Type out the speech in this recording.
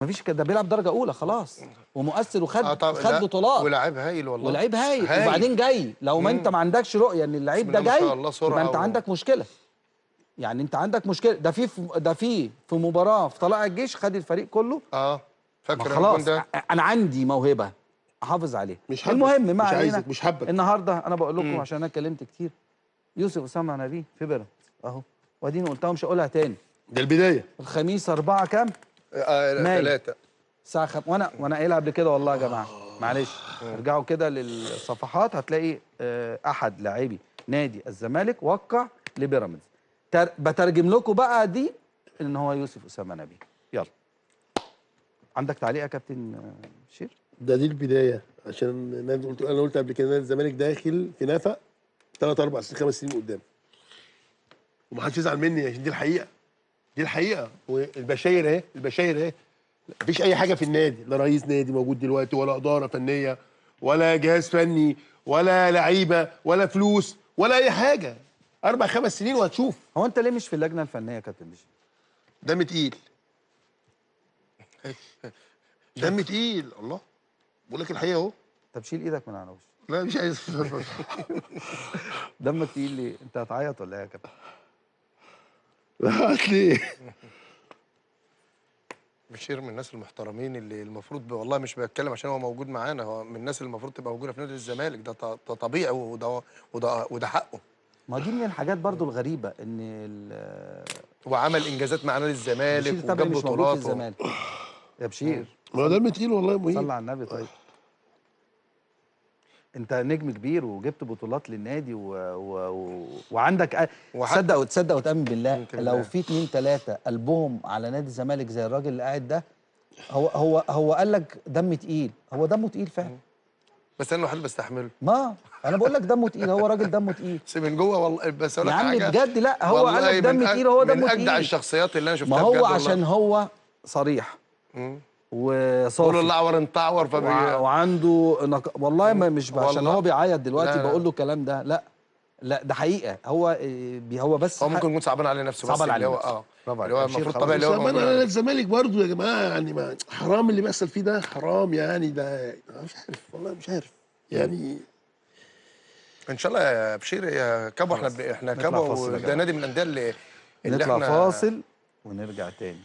مفيش كده، ده بيلعب درجه اولى خلاص ومؤثر وخد خد بطولات ولاعيب هايل والله، ولاعيب هايل. وبعدين جاي لو ما انت ما عندكش رؤية ان اللعيب ده جاي يبقى انت عندك مشكلة. يعني انت عندك مشكلة. ده في ده في مباراة في طلائع الجيش خد الفريق كله. فاكر خلاص انا عندي موهبة احافظ عليها. مش المهم ما علينا، مش حبك النهارده انا بقول لكم عشان انا اتكلمت كتير. يوسف اسامه نبيه في بيراميدز اهو، واديني قلتها مش هقولها تاني. ده البداية. الخميس 4 كام؟ 3 الساعة 5. وانا قايلها قبل كده والله يا جماعة، معلش ارجعوا كده للصفحات هتلاقي احد لاعبي نادي الزمالك وقع لبيراميدز. بترجم لكم بقى دي ان هو يوسف اسامه نبيه. يلا عندك تعليق يا كابتن بشير؟ ده دي البداية، عشان انا قلت قبل كده نادي الزمالك داخل في نفق 3 4 5 سنين قدام، ومحدش يزعل مني عشان دي الحقيقة، دي الحقيقة. والبشاير اهي، البشاير اهي، مفيش اي حاجة في النادي، لا رئيس نادي موجود دلوقتي، ولا ادارة فنية، ولا جهاز فني، ولا لعيبة، ولا فلوس، ولا اي حاجة. 4 5 سنين وهتشوف. هو انت ليه مش في اللجنة الفنية يا كابتن بشير؟ دم تقيل. دم تقيل. الله، بقول لك الحقيقة اهو. طب شيل ايدك من على وشك. لا مش عايز. دمك تقيل ليه؟ انت هتعيط ولا ايه يا كابتن؟ لا ليه؟ بشير من الناس المحترمين اللي المفروض، والله مش بتكلم عشان هو موجود معانا، هو من الناس اللي المفروض تبقى موجودة في نادي الزمالك. ده طبيعي وده وده وده حقه. ما دي من الحاجات برضو الغريبة ان وعمل انجازات مع نادي الزمالك وجاب بطولات في الزمالك. يا بشير ما هو دم تقيل والله يا مهيب. صلى على النبي. طيب انت نجم كبير وجبت بطولات للنادي وعندك تصدق وتصدق وتامن بالله لو في 2 3 قلبهم على نادي الزمالك زي الراجل اللي قاعد ده، هو قال لك دم تقيل، هو دمه تقيل فعلا. بس انا الوحيد بستحمله. ما انا بقول لك دمه تقيل، هو راجل دمه تقيل بس من جوه والله. بس اقول لك حاجة يا عم بجد، لا هو قال لك دم تقيل، هو دمه تقيل. من اجدع الشخصيات اللي انا شفتها ما هو عشان هو صريح وصافي، قول الله اعور انت اعور، وعنده والله ما مش عشان هو بيعيط دلوقتي بقول له الكلام ده، لا لا ده حقيقة. هو هو بس هو ممكن يكون صعبان على نفسه، بس صعبان على نفسه. اللي هو المفروض طبيعي اللي هو صعبان على الزمالك برضه يا جماعة. يعني ما حرام اللي بيحصل فيه ده، حرام يعني. ده مش عارف والله، مش عارف يعني. ان شاء الله يا بشير يا كابو، احنا كابو، وده نادي من الاندية اللي نطلع فاصل ونرجع تاني.